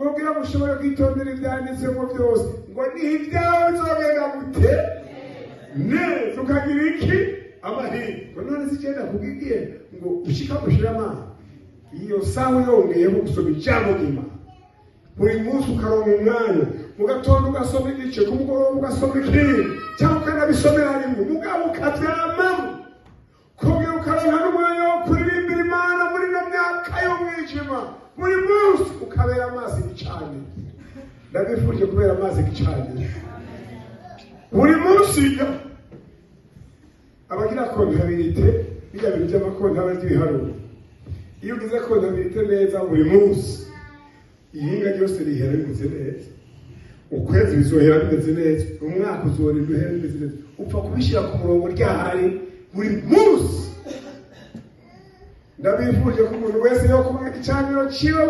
Ngo kugira ngo ushobore kwitondera ibyanditsemo byose, ngo niho ibyawe bizogenda gute? Neza, ukagira iki? Amahirwe. Ngo none si icyenda kubwigiye ngo ushika gushira amazi iyo saha, yongeyeho gusoma ijambo ry'Imana buri munsi, ukaronka umwanya mu gatondo ugasoma igice, ku mugoroba ugasoma ikindi, cyangwa ukanabisomera rimwe, mugabo ukabyamamo, kongera ukaronka n'umwanya wo kuririmbira Imana muri ino myaka y'umwijima, buri munsi ukabera amazi igicaniro. Ndabifuje kubera amazi igicaniro buri munsi. Abagira comptabilité, bijya bintu by'amakontabire by'ibiharuro, iyo ugize comptabilité neza buri munsi, ihinga ryose rihera bimeze neza, ukwezi bizohera bimeze neza, umwaka uzorinda uhera bimeze neza. Upfa kubishyira ku murongo ryahari buri munsi. Ndabifuje ko umuntu wese yo kuba igicaniro ciwe.